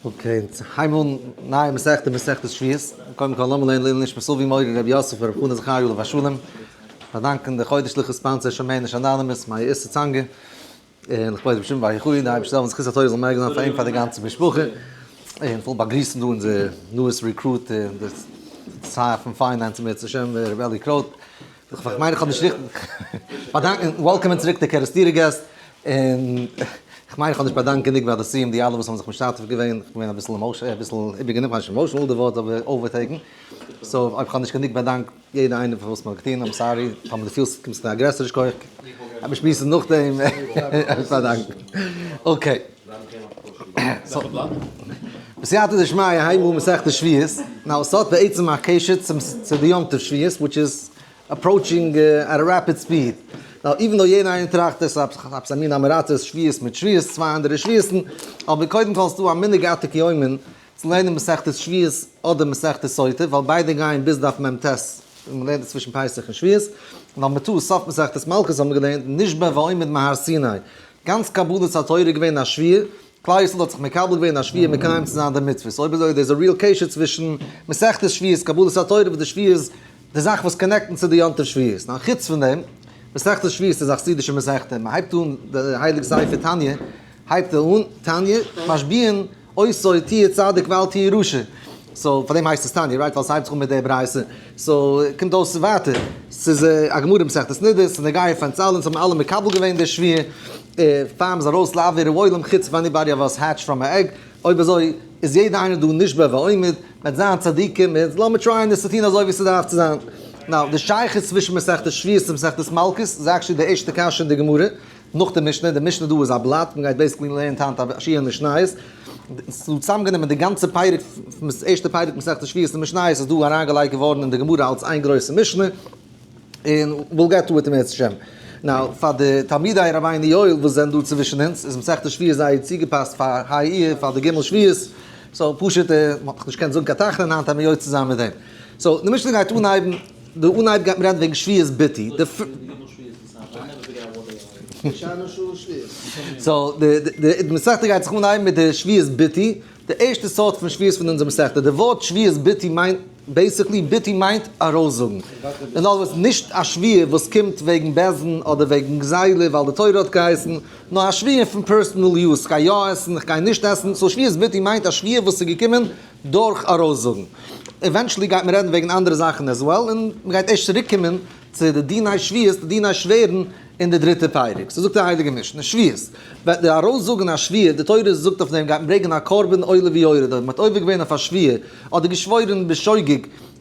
Okay, הייבן אן נייע מסכתא, מסכת שבועות. קודם כל לאמיר לערנען לעילוי נשמת אבי מורי רבי יוסף רבי חנא זכריה עליו השלום. פארדאנקען די חודש'ליכע sponsor שמעניש Anonymous, מאיר איסר צאנגער, און לכבוד רבי שמעון בר יוחאי, די אייבערשטער זאל זכות התורה זאל מעגן זיין פאר אים פאר די גאנצע משפחה. און כ'וויל באגריסן דא אונזער newest recruit, די שר פון finance אם ירצה השם, רבי אלי קרויט. כ'מיין איך האב נישט ריכטיג באדאנקען, welcome ען צוריק די קערעסטירע געסט, און כ'מיין איך האב נישט באדאנקט גענוג ביי די סיום די אלע וואס האבן זיך משתתף געווען, כ'בין אביסל emotional, אביסל איבערגענומען, כ'מיין נישט emotional די ווארט אבער overtaken, so אויב כ'האב נישט גענוג באדאנקט יעדע איינער פאר וואס מ'האט געטון, I'm sorry, טאמער דו פילסט קומסט פון א גרעסערע שכוח, וועט מען שמועסן נאכדעם, באדאנקען. Okay. בסייעתא דשמיא הייבן אן מסכת שבועות, now עס האט בעצם א קשר צו די יום טוב שבועות which is approaching at a rapid speed, now even though יעדער איינער טראכט עס איז עפעס א מין אמעראצעס שבועות מיט שבועות, צוויי אנדערע שבועות'ן, אבער קודם כל ס'דא א מנהג עתיק יומין צו לערנען מסכת שבועות אדער מסכת סוטה ווייל ביידע גייען ביז דף מ ט, און מ'לערנט עס צווישן פסח און שבועות, ווייל מ'טאר סוף מסכת מלקות האבן מיר געלערנט נשבע ועומד מהר סיני, גאנץ קבלת התורה איז געווען א שבועה, כלל ישראל האט זיך מקבל געווען א שבועה מקיים צו זיין די מצוות, אויב אזוי איז דאס א real קשר צווישן מסכת שבועות קבלת התורה וואס די שבועה איז די זאך וואס connect ן צו די יום טוב שבועות, נאר חוץ פון דעם, מסכת שבועות איז א חסידישע מסכתא, מען הייבט אן די הייליג ספר תניא, הייבט ער אן, תניא, משביעין אותו תהיה צדיק ואל תהיה רשע, so פאר דעם הייסט עס תניא, right? ווייל ס'הייבט זיך אן מיט די ברייתא, so קומט אויס ווייטער, ס'איז א גמרא מסכת נדה, ס'איז נוגע פאר אונז אלע, אונז האבן אלע מקבל געווען די שבועה, פאר מ'איז ארויס לאוויר העולם חוץ פון anybody of us hatched from a egg, אויב אזוי איז יעדער איינער דא נשבע ועומד, מ'וועט זיין צדיקים, און לאמיר try ען עס צו טון אזוי ווי ס'דארף צו זיין. Now, די שייכות צווישן מסכת שבועות און מסכת מלקות איז actually די ערשטע קשיא אין די גמרא, נאך די משנה, די משנה דא איז א בלאט, מען גייט basically לערנען היינט א שיעור אין משניות, ס'איז דא צוזאמגענומען די גאנצע פרק, ערשטע פרק מסכת שבועות און משניות איז דא אריינגעלייגט געווארן אין די גמרא אלס איין גרויסע משנה, און we'll get to it אם ירצה השם. Now, פאר די תלמידי רבינו יואל וואס זענען דא צווישן אונז, איז מסכת שבועות זייער צוגעפאסט פאר ה' אייר, פאר די ג' שבועות, so פשוט, מען האט נאך נישט געקענט זאגן קיין תחנון היינט אז מען יוצא זיין מיט דעם. So, די משנה גייט אנהייבן, די אנהייב גייט מען רעדן וועגן שבועות ביטוי, די. So, די מסכתא גייט זיך אנהייבן מיט די שבועת ביטוי, די ערשטע סארט פון שבועות פון אונזער מסכתא. די ווארט שבועת ביטוי מיינט, basically, ביטוי מיינט ארויסזאגן. אין other words, נישט א שבועה וואס קומט וועגן בית דין אדער וועגן גזילה ווייל די תורה האט געהייסן, נאר א שבועה פון personal use, כ'גיי יא עסן, כ'גיי נישט עסן. So שבועת ביטוי מיינט א שבועה וואס איז געקומען דורך ארויסזאגן. Eventually גייט מען רעדן וועגן אנדערע זאכן as well, און מ'גייט ערשט צוריקקומען צו די דיני שבועות, די דיני שווערן אין די דריטע פרק. ס'זאגט די הייליגע משנה, שבועות, וועט דער ארויסזאגן א שבועה, די תורה זאגט אויף דעם גייט מען ברענגען א קרבן עולה ויורד, אויב מ'האט עובר געווען אויף א שבועה, אדער געשוואוירן בשוגג,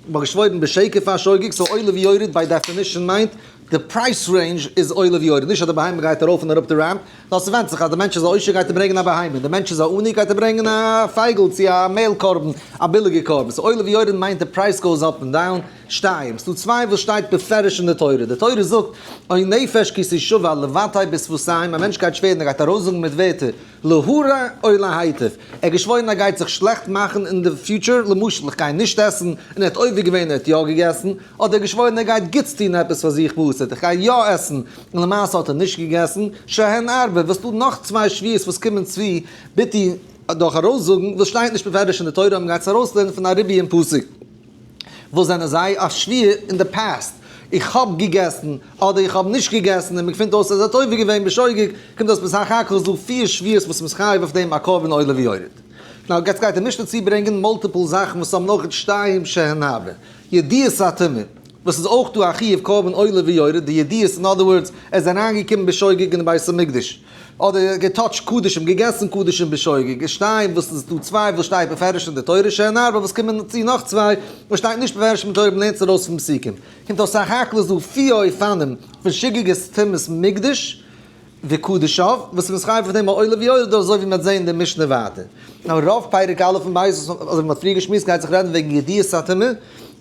מ'האט געשוואוירן בשקר פאר שוגג, so עולה ויורד by definition מיינט, די price range איז עולה ויורד, נישט אז די בהמה גייט ארויף און אראפ די ramp, נאר ס'ווענדט זיך אז די מענטש איז א עושר גייט ער ברענגען א בהמה, די מענטש איז א עני גייט ער ברענגען א פייגל צו א מעהל קרבן, א ביליגע קרבן, so עולה ויורד מיינט די price goes up און down, שתיים, ס'דא צוויי וואס שטייט בפירוש אין די תורה, די תורה זאגט, או נפש כי תשבע לבטא בשפתיים, א מענטש גייט שווערן ער גייט ארויסזאגן מיט ווערטער, להרע או להיטיב, ער האט געשוואוירן ער גייט זיך שלעכט מאכן אין די future, למשל איך גיי נישט עסן, און ער האט עובר געווען ער האט יא געגעסן, אדער ער האט געשוואוירן ער גייט גוטס טון עפעס פאר זיך בעתיד, איך גיי יא עסן, און למעשה האט ער נישט געגעסן, שהן ארבע, וואס דא נאך צוויי שבועות וואס קומען צו ביטוי דורך ארויסזאגן, וואס שטייט נישט בפירוש אין די תורה, מען גייט עס ארויסלערנען פון א ריבוי אין פסוק. וואס זענען זיי? א שבועה אין די past, איך האב געגעסן אדער איך האב נישט געגעסן און מען געפינט אויס אז ער האט עובר געווען בשוגג, קומט אויס בסך הכל איז דא פיר שבועות וואס מ'איז חייב אויף דעם א קרבן עולה ויורד. Now יעצט גייט די משנה צוברענגען multiple זאכן וואס האבן אויך שתיים שהן הרבה. ידיעת הטומאה, וואס איז אויך דא א חיוב קרבן עולה ויורד, די ידיעות אין other words, ער איז אריינגעקומען בשוגג אין בית המקדש, אדער געטאטשט קדשים, געגעסן קדשים בשוגג, איז שתיים וואס איז דא צוויי וואס שטייט בפירוש אין די תורה שהן ארבע וואס קומען צו נאך צוויי וואס שטייט נישט בפירוש אין די תורה מ'לערנט עס ארויס פון פסוקים, קומט אויס סך הכל איז דא פיר אופנים פון שגגת טומאת מקדש וקדשיו וואס איז מתחייב אויף דעם א עולה ויורד אזוי ווי מ'וועט זעהן אין די משנה ווייטער. נאר רוב פרק א' און ב' אזוי ווי מ'האט פריער געשמועסט גייט זיך רעדן וועגן ידיעת הטומאה,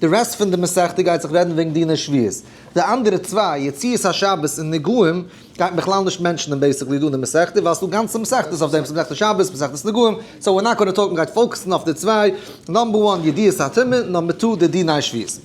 די rest פון די מסכתא גייט זיך רעדן וועגן דיני שבועות. די אנדערע צוויי, יציאת השבת און נגעים, גייט מען בכלל נישט mention ען basically דא אין די מסכתא, ווייל ס'דא גאנצע מסכתות אויף דעם, ס'איז מסכת שבת, מסכת נגעים, so we're not gonna talk, מ'גייט focus ן אויף די צוויי, number one ידיעת הטומאה, number two די דיני שבועות.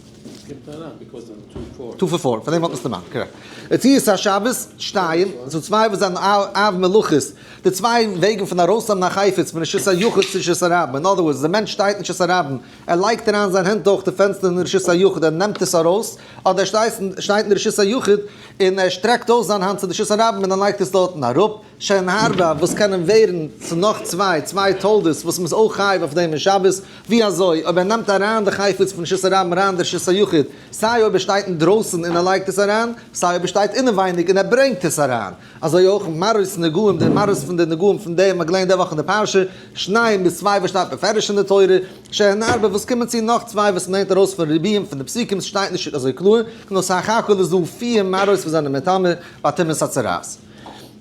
קומט אריין because זענען two four. Two for four, פאר דעם האט מען עס דערמאנט, correct. רצועת השבת, שתיים, ס'דא צוויי וואס זענען אב מלאכות, די צוויי וועגן פון ארויסנעמען א חפץ פון רשות היחיד צו רשות הרבים, in other words, דער מענטש שטייט אין רשות הרבים, ער לייגט אריין זיין הענט דורך די פענסטער אין רשות היחיד, ער נעמט עס ארויס, אדער ער שטייט אין רשות היחיד און ער שטרעקט אויס זיין האנט צו די רשות הרבים און ער לייגט עס דארטן אראפ, שהן ארבע וואס קענען ווערן צו נאך צוויי, צוויי תולדות וואס מ'איז אויך חייב אויף דעם אין שבת, ווי אזוי אויב ער נעמט אריין די חפץ פון רשות הרבים אריין אין די רשות היחיד, סיי אויב ער שטייט אינדרויסן און ער לייגט עס אריין, סיי אויב ער שטייט אינעווייניג און ער ברענגט עס אריין. אזוי אויך מראות נגעים, די מראות פון די נגעים פון דעם מ'האט געלערנט די וואך אין די פרשה, שניים ביז צוויי וואס שטייט בפירוש אין די תורה, שהן ארבע וואס קומען צו נאך צוויי וואס מ'לערנט ארויס פון ריבויים פון די פסוקים, ס'שטייט נישט אזוי קלאר, נאר סך הכל איז דא פיר מראות וואס זענען מטמא ביי טומאת הצרעת.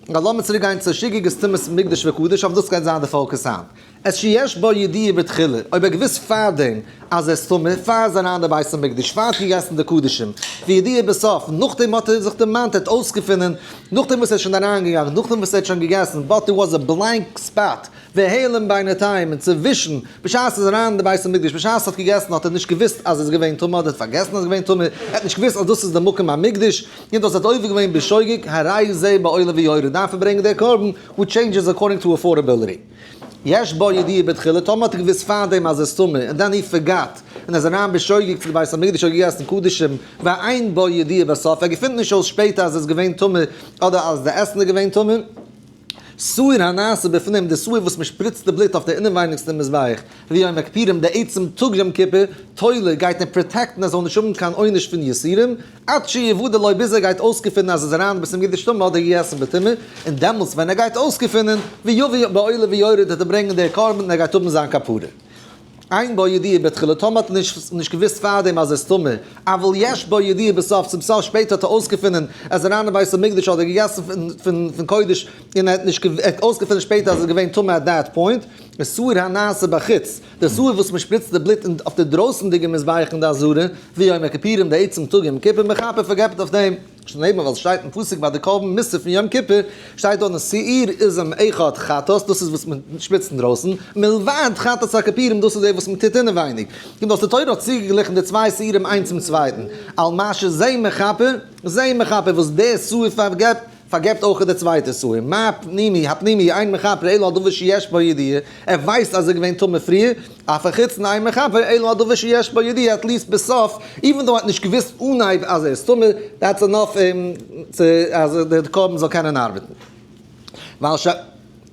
נאר לאמיר צוריק גיין צו שגגת טומאת מקדש וקדש, אויף דאס גייט זיין די focus היינט. את שיש בו ידיעה בתחילה, אויב ער געוואוסט פארדעם אז ער איז טמא, פאר ער איז אריין אין די בית המקדש, פאר ער האט געגעסן די קדשים, וידיעה בסוף, נאכדעם האט ער זיך דערמאנט, ער האט אויסגעפונען, נאכדעם וואס ער איז שוין אריינגעגאנגען, נאכדעם וואס ער האט שוין געגעסן, but there was a blank spot, והעלים בינתיים, אינצווישן, בשעת ער איז אריין אין די בית המקדש, בשעת ער האט געגעסן האט ער נישט געוואוסט אז ער איז געווען טמא, אדער האט פארגעסן אז ער איז געווען טמא, ער האט נישט געוואוסט אז דאס איז די מקום המקדש, און דאס האט עובר געווען בשוגג, הרי זה בעולה ויורד, דארף ער ברענגען דער קרבן, which changes according to affordability. יש בו ידיעה בתחילה, טאמער האט ער געוואוסט פארדעם אז ער איז טמא, און then he forgot, און ער איז אריין בשוגג צו די בית המקדש און געגעסן קדשים, ואין בו ידיעה בסוף, ער געפינט נישט אויס שפעטער אז ער איז געווען טמא, אדער אז די עסן איז געווען טמא. שעיר הנעשה בפנים, די שעיר וואס מען שפריצט די בלוט אויף די אינעווייניגסטע מזבח, ויום הכפורים, די עצם טאג יום כיפור, תולה, גייט אים protect ן ער זאל נישט האבן קיין עונש פון יסורים, עד שיוודע לו ביז ער גייט אויסגעפינען אז ער איז אריין אין בית המקדש טמא אדער געגעסן בטומאה, און דעמאלטס ווען ער גייט אויסגעפינען, ויביא בעולה ויורד וועט ער ברענגען דער קרבן און ער גייט האבן זיין כפרה. אין בו ידיעה בתחילה, טאמער האט ער נישט געוואוסט פארדעם אז ער איז טמא, אבל יש בו ידיעה בסוף, צום סוף שפעטער האט ער אויסגעפונען ער איז אריין אין בית המקדש אדער געגעסן פון קודש און ער האט נישט ער האט אויסגעפונען שפעטער אז ער איז געווען טמא at that point, שעיר הנעשה בחוץ, די שעיר וואס מען שפריצט די בלוט אויף די דרויסענדיגע מזבח אין די עזרה, ויום הכפורים די עצם טאג יום כיפור מכפר פארגעבט אויף דעם. שנאמר ווייל ס'שטייט אין פסוק ביי די קרבן מוסף פון יום כיפור, שטייט דארט שעיר עזים אחד חטאת, דאס איז וואס מען שפריצט אינדרויסן, מלבד חטאת הכפורים דאס איז דער וואס מען טוט אינעווייניג. קומט אויס די תורה האט צוגעגליכן די צוויי שעירים איינס צום צווייטן, על מה שזה מכפר, זה מכפר, וואס דער שעיר פארגעבט, פארגעבט אויך דער צווייטער שעיר, מה פנימי, הפנימי, אין מכפר אלא על דבר שיש בו ידיעה, ער ווייסט אז ער איז געווען טמא פריער, אף החיצון אין מכפר אלא על דבר שיש בו ידיעה, at least בסוף, even though ער האט נישט געוואוסט אנהייב אז ער איז טמא, that's enough אים צו אז די קרבן זאל קענען ארבעטן. ועל ש.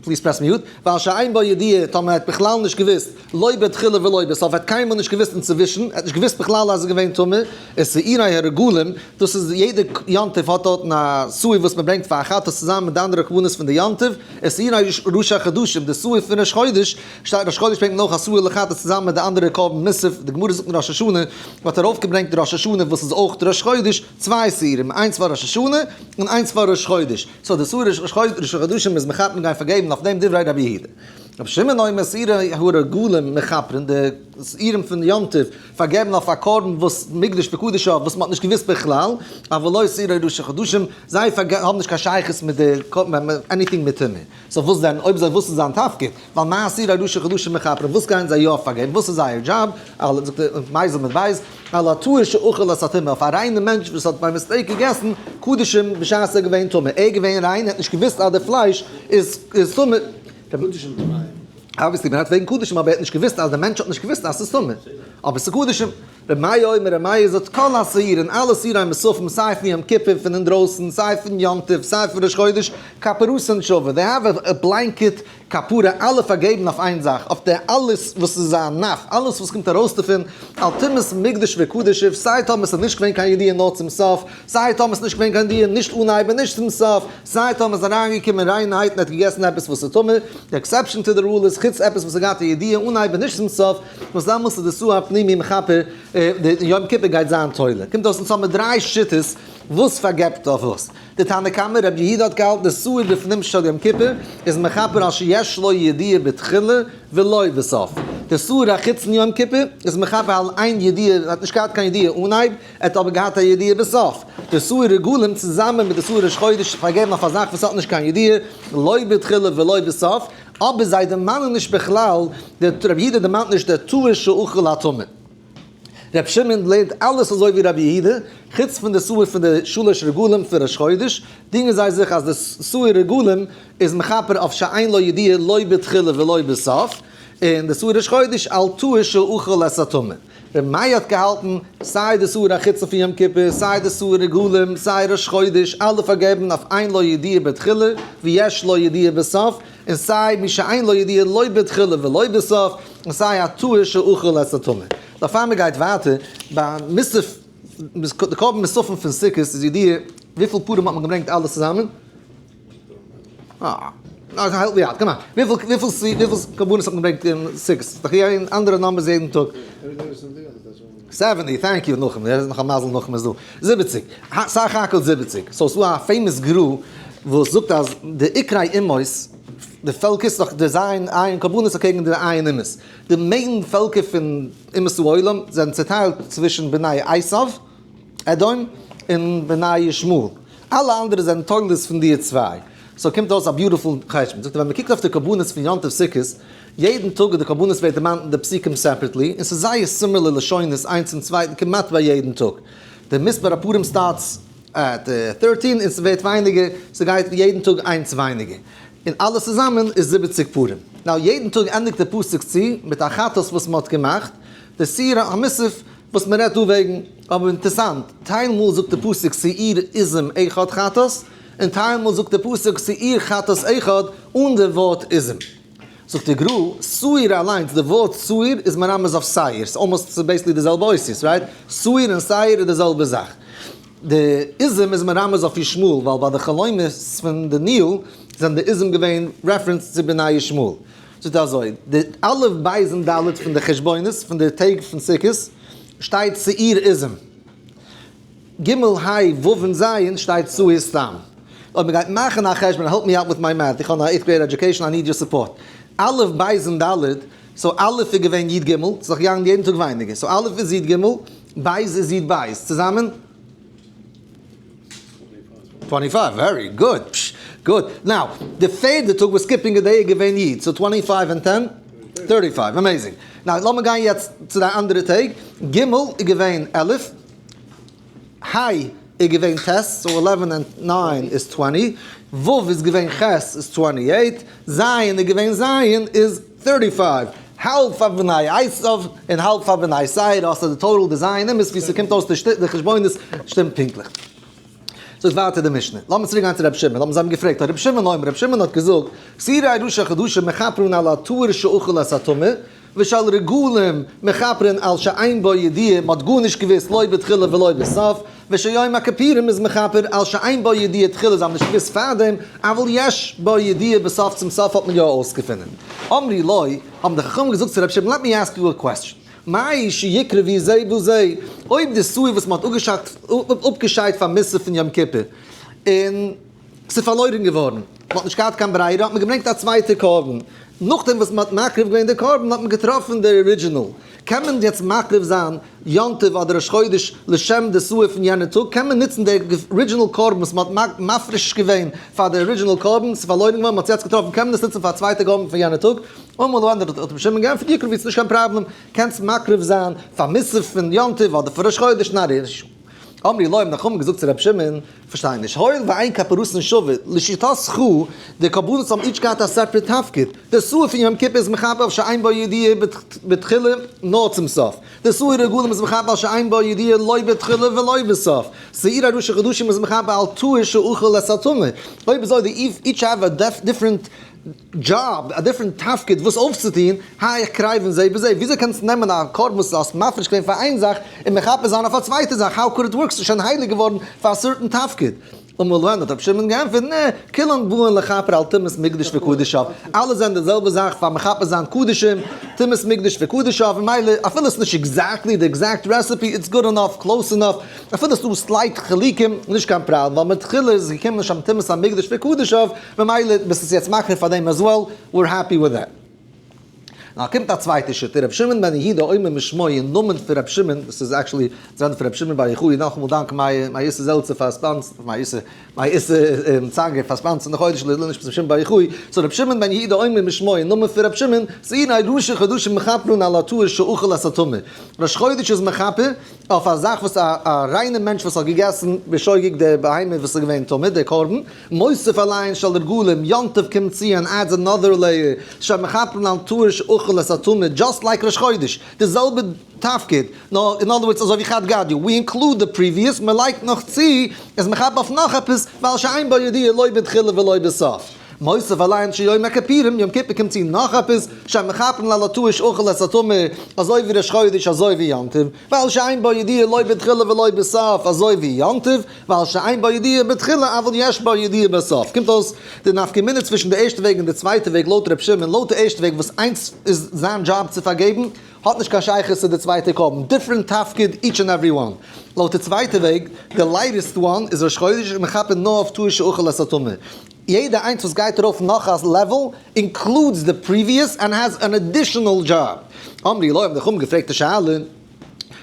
Please press mute. ועל שאין בו ידיעה, טאמער ער האט בכלל נישט געוואוסט, לא בתחילה ולא בסוף, ער האט קיינמאל נישט געוואוסט אינצווישן, ער האט נישט געוואוסט בכלל אז ער איז געווען טמא, איז שעירי הרגלים, דאס איז יעדע יום טוב האט דארטן א שעיר וואס מען ברענגט פאר א חטאת צוזאמען מיט די אנדערע קרבנות פון די יום טוב, איז שעירי ראשי חדשים, די שעיר פון ראש חודש, שטייט ראש חודש ברענגט מען אויך א שעיר לחטאת צוזאמען מיט די אנדערע קרבן מוסף, די גמרא זאגט אין ראש השנה, מען האט ארויפגעברענגט ראש השנה וואס איז אויך ראש חודש, צוויי שעירים, איינס פאר ראש השנה און איינס פאר ראש חודש, so די שעיר ראש חדשים איז מכפר מען גייט פארגעבן אויף דעם דברי רבי יהודה. רבי שמעון אומר שעירי הרגלים מכפרין, די שעירים פון יום טוב פארגעבן אויף א קרבן וואס מקדש וקדשיו וואס מען האט נישט געוואוסט בכלל, אבל לא שעירי ראשי חדשים, זיי האבן נישט קיין שייכות מיט די anything מיט טומאה. So וואס דען אויב זיי וואס איז זיין תפקיד? ווייל מה שעירי ראשי חדשים מכפרין וואס גייען זיי יא פארגעבן? וואס איז זייער דזשאב? אלע זאגט ער מייזל מיט ווייס, על הטהור שאכל את הטומאה אויף א ריינע מענטש וואס האט by mistake געגעסן קדשים בשעת ער איז געווען טמא, ער איז געווען ריין ער האט נישט געוואוסט אז די פלייש איז טמא. קדשים טמאים. Obviously מען רעדט וועגן קדשים אבער ער האט נישט געוואוסט אז די מענטש האט נישט געוואוסט אז ס'איז טמא אבער ס'איז קדשים. ר' מאיר אומר ר' מאיר זאגט כל השעירים אלע שעירים מוספים סיי פון יום כיפור פון אינדרויסן סיי פון יום טוב סיי פון ראש חודש כפרתן שווה they have a blanket כפרה אלע פארגעבן אויף איין זאך אויף די אלעס וואס איז א נף אלעס וואס קומט ארויס דערפון על טומאת מקדש וקדשיו סיי טאמער ס'איז נישט געווען קיין ידיעה נאר צום סוף סיי טאמער ס'איז נישט געווען קיין ידיעה נישט אנהייב און נישט צום סוף סיי טאמער איז אריינגעקומען ריינהייט און האט געגעסן עפעס וואס איז טמא די exception to the rule איז חוץ עפעס וואס האט געהאט א ידיעה אנהייב און נישט צום סוף וואס דאמאלס איז די שעיר הפנימי מכפר, די יום כיפור גייט זיין תולה. קומט אויס אונז האבן מיר דריי שיטות וואס פארגעבט אויף וואס. די תנא קמא רבי יהודה האט געהאלטן די שעיר בפנים של יום כיפור איז מכפר על שיש לו ידיעה בתחילה ולא בסוף. די שעיר החיצון יום כיפור איז מכפר על אין ידיעה, ער האט נישט געהאט קיין ידיעה אנהייב, ער האט אבער געהאט א ידיעה בסוף. די שעיר רגלים צוזאמען מיט די שעיר ראש חודש פארגעבן אויף א זאך וואס האט נישט קיין ידיעה, לא בתחילה ולא בסוף. אבער זיי דערמאנען נישט בכלל, דער רבי יהודה דערמאנט נישט דער טהור שאכל הטמא. ר' שמעון לערנט אלעס אזוי ווי רבי יהודה, חוץ פון די שעיר פון די שלש רגלים פון ראש חודש, דינגען זיי זיך אז די שעיר רגלים איז מכפר אויף שאין לו ידיעה לא בתחילה ולא בסוף, און די שעיר ראש חודש על טעות שאכל את הטמא. ר' מאיר האט געהאלטן, סיי די שעיר החיצון פון יום כיפור, סיי די שעיר רגלים, סיי ראש חודש, אלע פארגעבן אויף אין לו ידיעה בתחילה ויש לו ידיעה בסוף, און סיי מי שאין לו ידיעה לא בתחילה ולא בסוף, און סיי א טעות שאכל את הטמא. נאר פאר מען גייט ווייטער, ביי מוסף, די קרבן מוספים פון סוכות איז ידיעה וויפיל פרים האט מען געברענגט אלעס צוזאמען? אה, help me out, come on. וויפיל וויפיל וויפיל קרבנות האט מען געברענגט אין סוכות? ס'איז דאך געווען אנדערע numbers יעדן טאג. 70, thank you נחום, נאך א מזל נחום איז דא. 70, סך הכל 70. so ס'איז דא א famous גר"א וואס זאגט אז די עיקרי אומות, די פעלקער, ס'איז דאך די ז' עין קרבנות אקעגן די עין אומות. די main פעלקער פון אומות העולם זענען צעטיילט צווישן בני עשיו, אדום, און בני ישמעאל. אלע אנדערע זענען תולדות פון די צוויי. so קומט אויס א beautiful חשבון. זאגט ער ווען מ'קוקט אויף די קרבנות פון יום טוב סוכות, יעדן טאג די קרבנות ווערט דערמאנט אין די פסוקים separately, און ס'איז זייער similar לשונות איינס צום צווייטן כמעט ביי יעדן טאג. די מספר הפרים starts at 13 און ס'ווערט ווייניגער, ס'גייט יעדן טאג איינס ווייניגער. און אלעס צוזאמען איז 70 פרים. now יעדן טאג ענדיגט די פסוק צו מיט א חטאת וואס מ'האט געמאכט, די שעיר המוסף וואס מ'רעדט דא וועגן. אבער אינטערסאנט, טייל מאל זאגט די פסוק שעיר עזים אחד חטאת, און טייל מאל זאגט די פסוק שעיר חטאת אחד אן די ווארט עזים. זאגט די גר"א, שעיר אליינס, די ווארט שעיר איז מרמז אויף שעיר, ס'איז almost ס'איז basically די זעלבע אותיות, right? שעיר און שעיר איז די זעלבע זאך. די עזים איז מרמז אויף ישמעאל, ווייל ביי די חלומות פון דניאל זענען די עזים געווען reference צו בני ישמעאל. זאגט ער אזוי, די א' בית און ד' פון די חשבונות פון די טעג פון סוכות שטייט שעיר עזים. ג' ה' ו' און ז' שטייט שעיר סתם. אויב מען גייט מאכן א חשבון, help me out with my math, איך האב נאר eighth grade education, I need your support. א' בית און ד', so א' איז געווען י' ג', ס'איז דאך געגאנגען יעדן טאג ווייניגער, so א' איז י' ג', בית איז י' בית, צוזאמען? 25, very good, פש, good. now, די פערדע טאג וואס skipping a day איז געווען י', so 25 און 10? 35, amazing. now, לאמיר גיין יעצט צו די אנדערע טעג. ג' איז געווען 11, ה' איז געווען ט', so 11 און 9 איז 20, ו' איז געווען ח' איז 28, ז' איז געווען ז' איז 35. האלב פאר בני עשיו און האלב פאר בני שעיר, האסטו די total די ז' אומות ווי ס'קומט אויס די חשבונות שטימט פונקטליך. זאגט ווייטער די משנה, לאמיר צוריק גיין צו רבי שמעון, האבן זיי אים געפרעגט, רבי שמעון אומר, רבי שמעון האט געזאגט, שעירי ראשי חדשים מכפרין על הטהור שאכל את הטמא, ושל רגלים מכפרין על שאין בו ידיעה, מ'האט גארנישט געוואוסט לא בתחילה ולא בסוף, ושיום הכפורים איז מכפר על שאין בו ידיעה תחילה, זיי האבן נישט געוואוסט פארדעם, אבל יש בו ידיעה בסוף, צום סוף האט מען יא אויסגעפונען. אמרו לו, האבן די חכמים געזאגט צו רבי שמעון, let me ask you a question, מהו שיקרבו זה בזה, אויב די שעיר וואס מ'האט אפגעשיידט פאר מוסף פון יום כיפור, און ס'איז פארלוירן געווארן, מ'האט נישט געהאט קיין ברירה, האט מען געברענגט א צווייטע קרבן, נאכדעם וואס מ'האט מקריב געווען די קרבן האט מען געטראפן די original, קען מען יעצט מקריב זיין יום טוב אדער ראש חודש לשם די שעיר פון יענע טאג, קען מען נוצן די original קרבן וואס מ'האט מפריש געווען פאר די original קרבן, ס'איז פארלוירן געווארן, מ'האט עס יעצט געטראפן, קען מען עס נוצן פאר א צווייטע קרבן פון יענע טאג? אמר לו, האט רבי שמעון געענטפערט, יקרבו, ס'איז נישט קיין פראבלעם, קענסט מקריב זיין פאר מוסף פון יום טוב אדער פאר ראש חודש, not an issue. אמרו לו, האבן די חכמים געזאגט צו רבי שמעון, פארשטיי נישט, הואיל ואין כפרתן שווה, לשיטתך, די קרבנות האבן each געהאט א separate תפקיד, די שעיר פון יום כיפור איז מכפר אויף שאין בו ידיעה בתחילה נאר צום סוף, די שעיר רגלים איז מכפר על שאין בו ידיעה לא בתחילה ולא בסוף, שעיר הראשי חדשים איז מכפר על טעות שאכל את הטמא, אויב אזוי they each have a different job, א different תפקיד וואס אויפצוטון, היאך קרבין זה בזה, וויאזוי קענסטו נעמען א קרבן וואס האסט מפריש געווען פאר איין זאך און מכפר זיין אויף א צווייטע זאך, how could it work, ס'איז שוין הייליג געווארן פאר א certain תפקיד. אמר להן, האט רבי שמעון געענטפערט, נע, כולן באין לכפר על טומאת מקדש וקדשיו, אלע זענען די זעלבע זאך פאר מכפר זיין קדשים, טומאת מקדש וקדשיו, ממילא אפילו ס'איז נישט exactly די exact recipe, it's good enough, close enough, אפילו ס'איז דא slight חילוקים, נישט קיין פראבלעם, ווייל מתחילה איז עס געקומען לשם טומאת המקדש וקדשיו, ממילא ביסט עס יעצט מקריב פאר דעם as well, we're happy with that. Now קומט א צווייטע שיטה, רבי שמעון בן יהודה אומר משמו אין נאמען פון רבי שמעון, דאס איז actually זענען פון רבי שמעון בר יוחאי, נאכאמאל דאנק מאיר איסר זעלצער פאר sponsor, מאיר איסר, מאיר איסר צאנגער פאר sponsor ן די חודש לעילוי נשמת רבי שמעון בר יוחאי, so רבי שמעון בן יהודה אומר משמו אין נאמען פון רבי שמעון, שעירי ראשי חדשים מכפרין על הטהור שאכל את הטמא. ראש חודש איז מכפר אויף א זאך וואס א ריינע מענטש וואס האט געגעסן בשוגג די בהמה וואס איז געווען טמא, די קרבן, מוסיף עליהן של רגלים, יום טוב קומט צו און adds another layer, שמכפרין על טהור שאכל את הטמא, just like ראש חודש, די זעלבע תפקיד, נאר in other words אזוי ווי חד גדיא, we include the previous, מען לייגט נאך צו, איז מכפר אויף נאך עפעס, ווייל שאין בו ידיעה לא בתחילה ולא בסוף. מוסיף עליהן של יום הכפורים, יום כיפור קומט צו נאך עפעס, שמכפרין על הטהור שאכל את הטמא, אזוי ווי ראש חודש אזוי ווי יום טוב, ווייל שאין בו ידיעה לא בתחילה ולא בסוף, אזוי ווי יום טוב, ווייל שאין בו ידיעה בתחילה אבל יש בו ידיעה בסוף. קומט אויס די נפקא מינה צווישן די ערשטע וועג און די צווייטע וועג לויט ר' שמעון, לויט די ערשטע וועג וואס איינס איז זיין דזשאב צו פארגעבן, האט נישט קיין שייכות צו די צווייטע קרבן, different תפקיד each and every one. לויט די צווייטע וועג, די latest one, איז ראש חודש און מכפר נאר אויף טהור שאכל את הטמא. יעדע איינס וואס גייט ארויף נאך א level includes די previous and has an additional job. אמרו לו, האבן די חכמים געפרעגט די שאלה,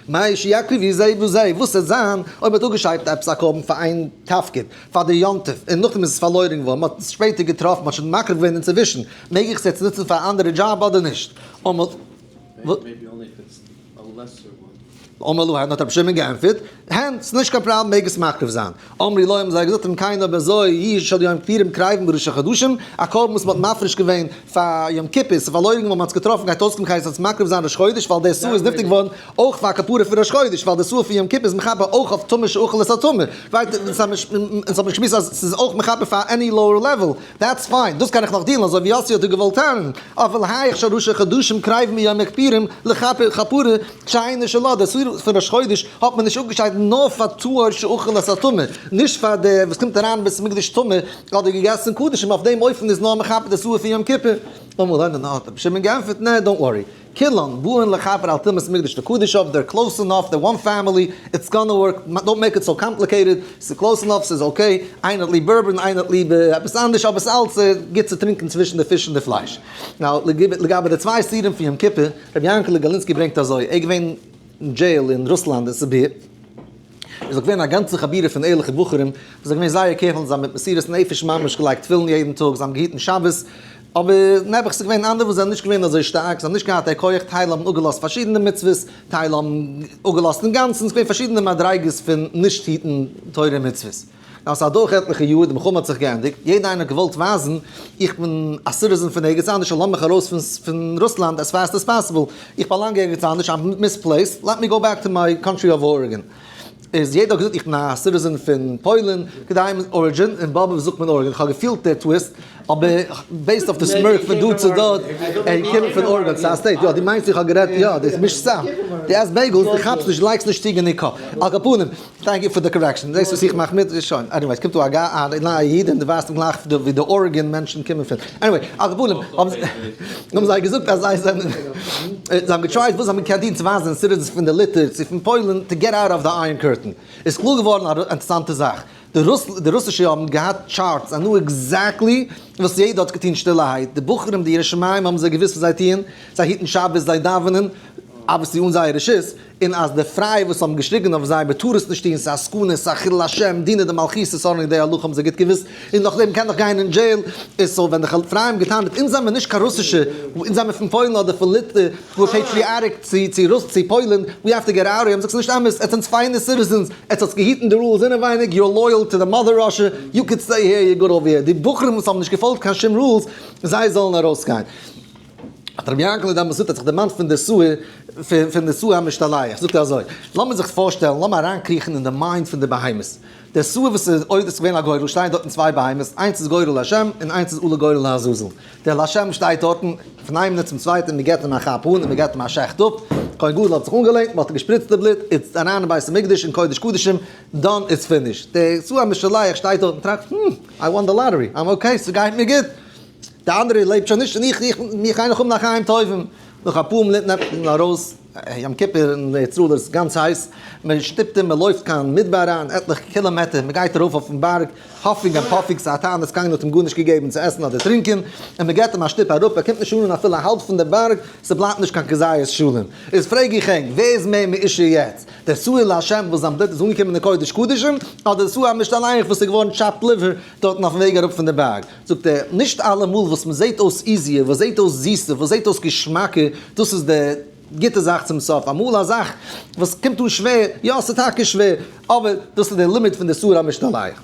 מהו שיקריבו זה וזה, וואס וועט זיין אויב מ'האט אפגעשיידט עפעס א קרבן פאר איין תפקיד, פאר די יום טוב, און נאכדעם איז עס פארלוירן געווארן, מ'האט עס שפעטער געטראפן, מ'האט שוין מקריב געווען אינצווישן, מעג איך עס יעצט נוצן פאר א אנדערע דזשאב אדער נישט? אמר לו, האט רבי שמעון געענטפערט, הן, ס'איז נישט קיין פראבלעם, מעג עס מקריב זיין. אמרו לו, האבן זיי געזאגט, אם כן אויב אזוי, יהיו של יום כיפורים קרבין בראשי חדשים, א קרבן וואס מ'האט מפריש געווען פאר יום כיפור, ס'איז פארלוירן געווארן, מ'האט עס געטראפן, גייט אויסקומען כעת עס מקריב זיין ראש חודש, ווייל דער שעיר איז נפטר געווארן אויך פאר כפרה פון ראש חודש, ווייל דער שעיר פון יום כיפור איז מכפר אויך אויף טמא שאכל את הטמא. ווייטער, אונז האבן געשמועסט אז ס'איז אויך מכפר פאר any lower level, that's fine, דאס קען איך נאך deal ן אזוי ווי יאסי האט דא געוואלט טענה'ן, אבל היאך של ראשי חדשים קרבין ביום הכפורים לכפר כפרה שאינה שלה, די שעיר פון ראש חודש האט מען נישט אפגעשיידט נאר פאר טהור שאכל את הטמא, נישט פאר די וואס קומט אריין אין בית המקדש טמא אדער געגעסן קדשים, אויף דעם אופן איז נאר מכפר די שעיר פון יום כיפור. אמר להם, האט רבי שמעון געענטפערט, נע, don't worry, כולן באין לכפר על טומאת מקדש וקדשיו, they're close enough, they're one family, it's gonna work, don't make it so complicated, ס'איז close enough, ס'איז okay, איינער האט ליב bourbon, איינער האט ליב עפעס אנדערש, אבער ס'איז אלץ גוט צו טרינקען צווישן די פיש און די פלייש. Now, לגבי די צוויי שעירים פון יום כיפור, רבי יענקעלע גאלינסקי ברענגט אזוי, ער איז געווען אין jail אין רוסלאנד אין סיביר, איז געווען א גאנצע חבורה פון ערליכע בחורים וואס זענען געווען זייער careful, זיי האבן מיט מסירות נפש ממש געלייגט תפילין יעדן טאג, זיי האבן געהיטן שבת, אבער נעבעך ס'איז געווען אנדערע וואס זענען נישט געווען אזוי שטארק, זיי האבן נישט געהאט די כח, טייל האבן אפגעלאזט פארשידענע מצוות, טייל האבן אפגעלאזט אינגאנצן, ס'איז געווען פארשידענע מדריגות פון נישט היטן תורה און מצוות. נאר ס'איז אדורך עטליכע יאר, די מלחמה האט זיך געענדיגט, יעדער איינער האט געוואלט ווייזן, איך בין א citizen פון ערגעץ אנדערש, לאז מיך ארויס פון רוסלאנד as fast as possible, איך באלאנג ערגעץ אנדערש, I'm misplaced, let me go back to my country of origin. איז יעדער האט געזאגט איך בין א citizen פון פוילן, כדי origin, אין באבוב זאגט מען origin, איך האב געפילט די twist, אבער based אויף די סמירק פון דא צו דארט, ער קומט פון ארגאן, ס'איז א state, יא דו מיינסט איך האב גערעדט, יא דאס מישט צאם, דו עסט bagels, דו כאפסט נישט, לייגסט נישט צו גענוג קאפ, על כל פנים, thank you פאר די correction, זעסט וואס איך מאך מיט, שוין, anyways, קומט דא א נייע איד און דו ווייזט אים גלייך ווי די ארגאן מענטשן קומען פון, anyway, על כל פנים, האבן זיי געזאגט אז זיי זענען, זיי האבן גע try ט וואס זיי האבן געקענט טון צו ווייזן citizens פון די ליטע צו פון פוילן to get out of the iron curtain, איז קלאר געווארן א אינטערעסאנטע זאך, די רוסישע האבן געהאט charts and knew exactly וואס יעדער האט געטון שטילערהייט, די בחורים די ירא שמים האבן זיי געוואוסט וואס זיי טוען, זיי היטן שבת, זיי דאווענען, obviously אן זייער רשות, און אז די פרייע וואס האבן געשריגן אויף זיי מ'טאר עס נישט טון, ס'איז א סכנה, ס'איז א חילול השם, דינא דמלכותא סארנא די הלכה האבן זיי גוט געוואוסט, און נאכדעם קען דאך גיין אין jail, איז so ווען די פרייע האבן געטענה'ט אונז זעמיר נישט קיין רוסישע, אונז זעמיר פון פוילן אדער פון ליטע, we're patriotic צו צו רוס צו פוילן, we have to get out, האבן זיי געזאגט ס'איז נישט אמת, עטס זענטס פיינע citizens, עטס האטס געהיטן די rules אינעווייניג, you're loyal to the mother Russia, you could stay here, you're good over here, די בחורים וואס האבן נישט געפאלגט קיין שום rules, זיי זאלן ארויסגיין. האט רבי יענקעלע דעמאלטס געזאגט, האט זיך דערמאנט פון די שעיר, פון די שעיר המשתלח, זאגט ער אזוי, לאמיר זיך פארשטעלן, לאמיר אריינקריכן אין די mind פון די בהמות, דער שעיר וואס איז אויב עס איז געווען א גורל, שטייען דארטן צוויי בהמות, איינס איז גורל לשם און איינס איז אולי גורל לעזאזל, דער לשם שטייט דארטן, פון איין מינוט צום צווייטן, מען געבט אים א כאפ אן און מען געבט אים א שעכט אפ, כהן גדול האט זיך אנגעלענט, מען האט געשפריצט די בלוט, איז אריין אין בית המקדש אין קודש קדשים, done it's finished. דער שעיר המשתלח שטייט דארט און טראכט, hmm, I won the lottery, I'm okay, ס'גייט מיר גוט. די אנדערע לעבט שוין נישט און איך, איך, מיך גיי נאך האבן א חיים טובים. נאך אפאר מינוט נעמט מען ארויס. יום כיפור אין ארץ ישראל איז גאנץ הייס, מען שטופט אים, מען לויפט קיין מדבר אריין עטליכע קילאמעטער, מען גייט ארויף אויפן בארג, huffing and puffing, ס'איז א תענית, קיינער האט אים גארנישט געגעבן צו עסן אדער טרינקען, און מען געבט אים א שטופ אראפ, ער קומט נישט אן אפילו האלב פון די בארג, ס'בלייבט נישט קיין כזית שלם. איז פרעג איך ענק, ווער איז מער מאושר יעצט? דער שעיר להשם וואס זיין בלוט איז אנגעקומען אין קודש קדשים, אדער דער שעיר המשתלח וואס איז געווארן chopped liver דארטן אויפן וועג אראפ פון די בארג? זאגט ער, נישט אלעמאל וואס מ'זעט אויס easier, וואס זעט אויס זיסער, וואס זעט אויס געשמאקער, דאס איז די גוטע זאך צום סוף. אמאל א זאך וואס קומט אן שווער, יא ס'איז טאקע שווער, אבער דאס איז דער לימוד פון די שעיר המשתלח.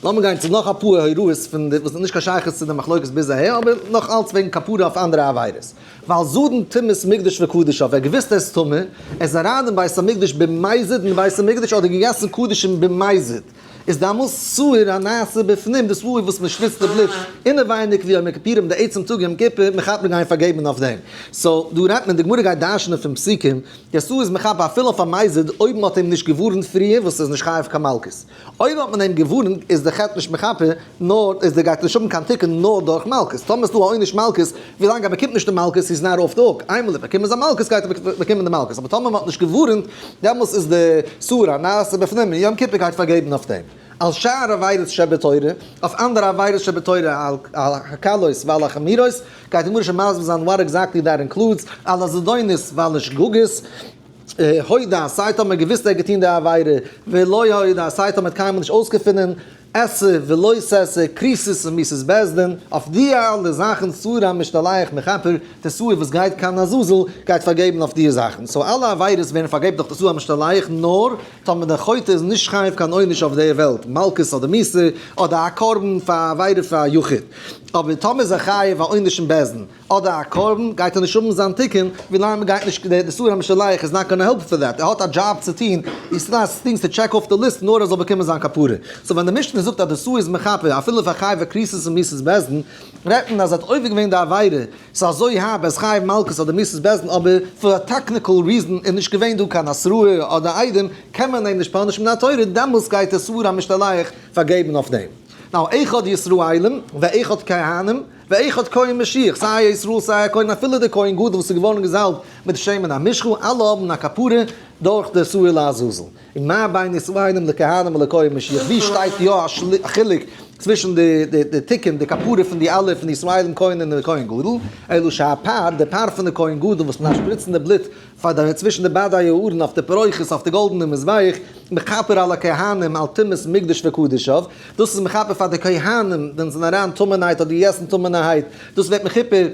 לאמיר גיין צו נאך אפאר הוראות פון די וואס האט נישט קיין שייכות צו די מחלוקת ביז אהער, אבער נאך אלץ וועגן כפרה אויף אנדערע עבירות. ווייל זדון טומאת מקדש וקדשיו, ער האט געוואוסט ער איז טמא, ער איז אריין אין בית המקדש במזיד אין בית המקדש אדער געגעסן קדשים במזיד. איז דאמאלס שעיר הנעשה בפנים, דאס וואו וואס מען שפריצט די בלוט אינעווייניג ווי יום הכיפורים די עצם טאג יום כיפור, מען כאפט מען גייען פארגעבן אויף דעם. so דא רעדט מען, די גמרא גייט דרש'נען פון פסוקים, די שעיר איז מכפר אפילו אויף א מזיד אויב מען האט אים נישט געווארנט פריער וואס איז נישט חייב קיין מלקות. אויב האט מען אים געווארנט איז די חטא נישט מכפר, נאר איז די גייט נישט האבן קיין תיקון נאר דורך מלקות. טאמער איז דא א עונש מלקות, ווילאנג ער באקומט נישט די מלקות איז נאר אויף די hook, איינמאל ער באקומט זיין מלקות גייט ער באקומען די מלקות, אבער טאמער מען האט נישט געווארנט דעמאלס איז די שעיר הנעשה בפנים און יום כיפור גייט פארגעבן אויף דעם. על שאר עבירות שבתורה, אויף אנדערע עבירות שבתורה על הקלות ועל החמורות, גייט די גמרא שוין מסביר זיין what exactly that includes, על הזדונות ועל השגגות, הודה, סיי טאמער געוויסט ער האט געטון די עבירה, ולא הודה, סיי טאמער האט קיינמאל נישט אויסגעפונען, עשה ולא תעשה, כריתות און מיתות בית דין, אויף די אלע זאכן שעיר המשתלח מכפר, די שעיר וואס גייט קיין עזאזל גייט פארגעבן אויף די זאכן, so אלע עבירות ווערן פארגעבן דורך די שעיר המשתלח נאר טאמער דער חוטא איז נישט חייב קיין עונש אויף דער וועלט, מלקות אדער מיתה, אדער א קרבן פאר א עבירה פאר א יחיד, אבער טאמער איז ער חייב א עונש אין בית דין, אדער א קרבן, גייט ער נישט האבן זיין תיקון, ווילאנג מען גייט נישט, די שעיר המשתלח איז not gonna help for that, ער האט א דזשאב צו טון, he still has things to check off the list נאר ער זאל באקומען זיין כפרה. so ווען די משנה זאגט אז די שעיר איז מכפר אפילו פאר חייבי כריתות און מיתות בית דין, רעדט מען אז ער האט עובר געווען די עבירה, ס'איז אזוי הארב, ער איז חייב מלקות אדער מיתות בית דין, אבער for א technical reason איז נישט געווען דא קיין התראה אדער עדים, קען מען אים נישט punish ן מן התורה, דעמאלס גייט די שעיר המשתלח פארגעבן אויף דעם. now אחד ישראלים ואחד כהנים. ואחד כהן משיח, סיי א ישראל סיי א כהן אפילו דער כהן גדול וואס איז געווארן געזאלבט מיט שמן המשחה, אלע האבן א כפרה דורך די שעיר לעזאזל. און מה בין ישראלים לכהנים ולכהן משיח, ווי שטייט יא א חילוק צווישן די תיקון, די כפרה פון די אלע פון די ישראלים כהן און די כהן גדול, אלא שהפר, די פר פון די כהן גדול וואס מען דארף שפריצן די בלוט פאר די צווישן די בדי הארון אויף די פרוכת אויף די גאלדענע מזבח, מכפר על הכהנים על טומאת מקדש וקדשיו, דאס איז מכפר פאר די כהנים ווען זיי זענען אריין טמא'נהייט אדער געגעסן טמא'נערהייט, דאס ווערט מכופר,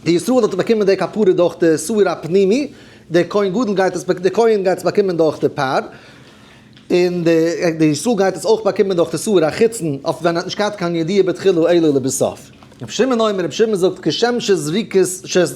די ישראל האט באקומען די כפרה דורך די שעיר הפנימי, דער כהן גדול גייט עס די כהן גייט עס באקומען דורך די פר, און די ישראל גייט עס אויך באקומען דורך די שעיר החיצון, אויף ווען ער האט נישט געהאט קיין ידיעה בתחילה אלא לבסוף. רבי שמעון אומר, רבי שמעון זאגט, כשם שזריקת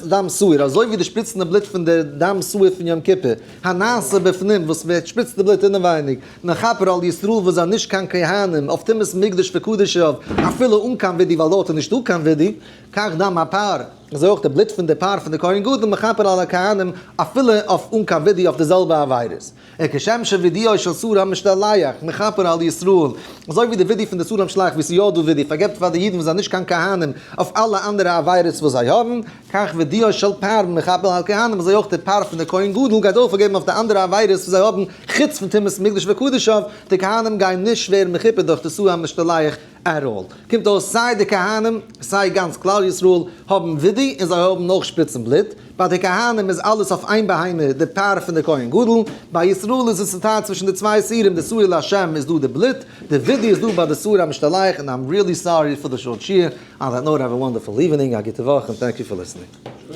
דם שעיר, אזוי ווי די שפריצן די בלוט פון די דם שעיר פון יום כיפור, הנעשה בפנים, וואס מען שפריצט די בלוט אינעווייניג, מכפר על ישראל וואס זענען נישט קיין כהנים, אויף טומאת מקדש וקדשיו, אפילו אן קיין ווידוי ווייל דארט איז נישטא קיין ווידוי, כך דם הפר, אזוי אויך די בלוט פון די פר פון די כהן גדול מכפר על הכהנים, אפילו אויף אן קיין ווידוי אויף די זעלבע עבירות. וכשם שווידויו של שעיר המשתלח מכפר על ישראל, אזוי ווי די ווידוי פון די שעיר המשתלח ווי ס'איז יא דא ווידוי פארגעבט פאר די אידן וואס זענען נישט קיין כהנים אויף אלע אנדערע עבירות וואס זיי האבן, כך וידויו של פר מכפר על כהנים, אזוי אויך די פר פון די כהן גדול גייט אויך פארגעבן אויף די אנדערע עבירות וואס זיי האבן חוץ פון טומאת מקדש וקדשיו, די כהנים גייען נישט ווערן מכופר דורך די שעיר המשתלח at all. קומט אויס סיי די כהנים סיי גאנץ כלל ישראל האבן ווידוי און זיי האבן אויך שפריצן בלוט, ביי די כהנים איז אלעס אויף איין בהמה די פר פון די כהן גדול, ביי ישראל איז עס צוטיילט צווישן די צוויי שעירים די שעיר להשם איז דא די בלוט, די ווידוי איז דא ביי די שעיר המשתלח און I'm really sorry for the short שיעור, on that note have a wonderful evening, א גוטע וואך און thank you for listening.